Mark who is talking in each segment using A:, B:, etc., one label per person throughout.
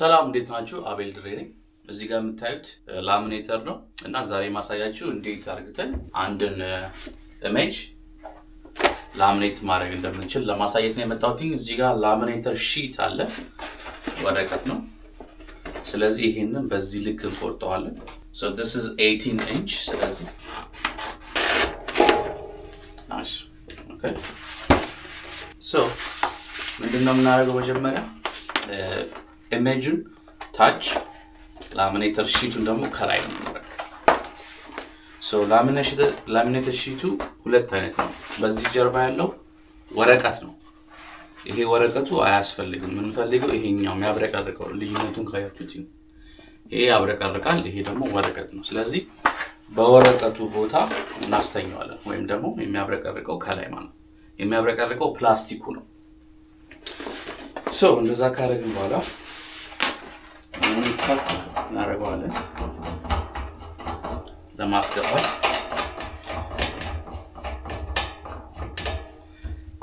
A: ሰላም፣ እንዴት ናችሁ? አቤል ድሬ ነኝ። እዚህ ጋር የምታዩት laminator ነው እና ዛሬ ማሳያችሁ እንዴት አርግተን አንድን image laminate ማድረግ እንደምንችል ለማሳየት ነው የመጣሁት። እዚህ ጋር laminator sheet አለ፣ ወረቀት ነው። ስለዚህ ይሄንን በዚህ ልክ እንቆርጠዋለን። So this is 18 ኢንች። ስለዚህ nice, okay። So ምንድን ነው የምናደርገው? መጀመሪያ image ኡን ታች፣ laminator sheet ኡን ደግሞ ከላይ ነው የምናደርገው። Laminator sheet ኡ ሁለት አይነት ነው። በዚህ ጀርባ ያለው ወረቀት ነው። ይሄ ወረቀቱ አያስፈልግም። የምንፈልገው ይሄኛው የሚያብረቀርቀው። ልዩነቱን ካያችሁት ይሄ ያብረቀርቃል፣ ይሄ ደግሞ ወረቀት ነው። ስለዚህ በወረቀቱ ቦታ እናስተኘዋለን፣ ወይም ደግሞ የሚያብረቀርቀው ከላይ ማለት ነው። የሚያብረቀርቀው ፕላስቲኩ ነው። So እንደዛ ካደረግን በኋላ ከፍ እናደርገዋለን ለማስገባት።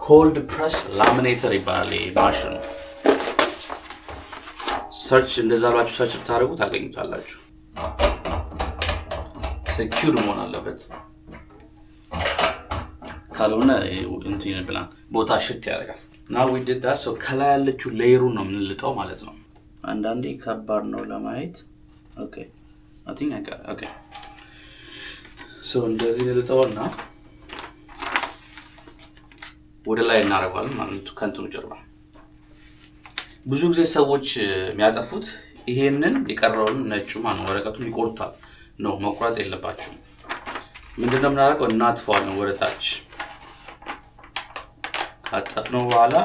A: Cold press laminator ይባላል ይሄ ማሽኑ። Search እንደዛ ብላችሁ search ብታደርጉ ታገኙታላችሁ። Secure መሆን አለበት፣ ካልሆነ እንትን ብላን ቦታ ሽት ያደርጋል። Now we did that። So ከላይ ያለችው layer ኡን ነው የምንልጠው ማለት ነው። አንዳንዴ ከባድ ነው ለማየት። Okay, I think I got, okay። So እንደዚህ እንልጠውና ወደ ላይ እናደርገዋለን ማለት ነው ከእንትኑ ጀርባ። ብዙ ጊዜ ሰዎች የሚያጠፉት ይሄንን የቀረውን ነጩ ማነው ወረቀቱን ይቆርጡታል። No፣ መቁረጥ የለባችሁም። ምንድነው የምናደርገው? እናጥፈዋለን ወደ ታች። ካጠፍነው በኋላ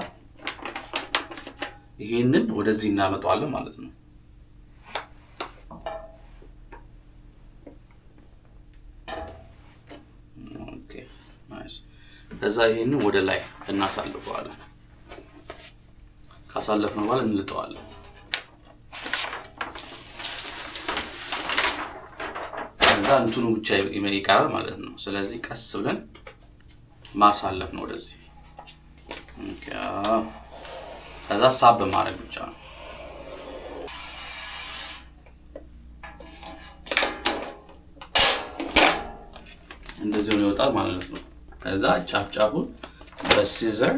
A: ይሄንን ወደዚህ እናመጣዋለን ማለት ነው። Okay, nice። ከዛ ይሄንን ወደ ላይ እናሳልፈዋለን። ካሳለፍነው በኋላ እንልጠዋለን። ከዛ እንትኑ ብቻ ይቀራል ማለት ነው። ስለዚህ ቀስ ብለን ማሳለፍ ነው ወደዚህ። Okay፣ አዎ። ከዛ ሳብ በማድረግ ብቻ ነው። እንደዚህ ሆኖ ይወጣል ማለት ነው። ከዛ ጫፍ ጫፉን በ scissor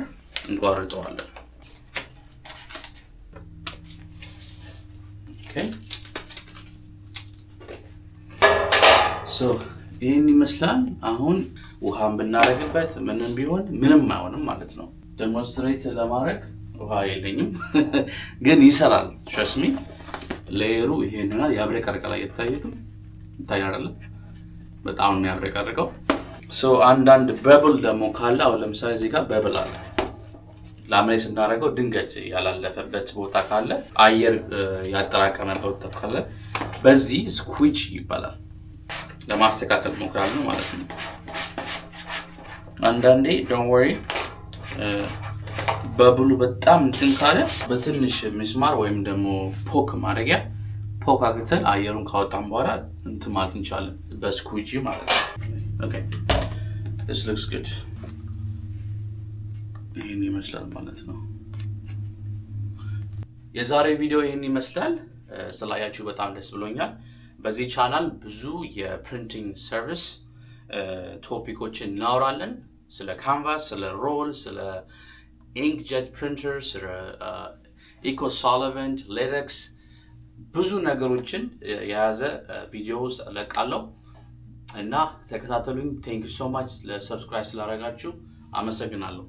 A: እንቆርጠዋለን። Okay, so ይህን ይመስላል። አሁን ውሃን ብናደርግበት ምንም ቢሆን ምንም አይሆንም ማለት ነው። Demonstrate ለማድረግ ውሃ የለኝም፣ ግን ይሰራል። Trust me፣ layer ኡ ይሄን ይሆናል። ያብረቀርቃል። እየታየትም ይታያል አይደለ? በጣም ነው የሚያብረቀርቀው። So አንዳንድ bubble ደግሞ ካለ፣ አሁን ለምሳሌ እዚህ ጋር bubble አለ። Laminate ስናደርገው ድንገት ያላለፈበት ቦታ ካለ፣ አየር ያጠራቀመበት ቦታ ካለ በዚህ squeegee ይባላል ለማስተካከል ሞክራለን ማለት ነው። አንዳንዴ don't worry፣ bubble ኡ በጣም እንትን ካለ በትንሽ ሚስማር ወይም ደግሞ poke ማድረጊያ poke አግተን አየሩን ካወጣን በኋላ እንትን ማለት እንችላለን፣ በ squeegee ማለት ነው። Okay, this looks good። ይህን ይመስላል ማለት ነው። የዛሬ ቪዲዮ ይህን ይመስላል። ስላያችሁ በጣም ደስ ብሎኛል። በዚህ ቻናል ብዙ የ printing service topic ኦችን እናወራለን። ስለ canvas፣ ስለ roll፣ ስለ inkjet printer፣ ስለ eco solvent፣ latex ብዙ ነገሮችን የያዘ ቪዲዮ እለቃለሁ እና ተከታተሉኝ። Thank you so much ለ subscribe ስላደረጋችሁ አመሰግናለሁ።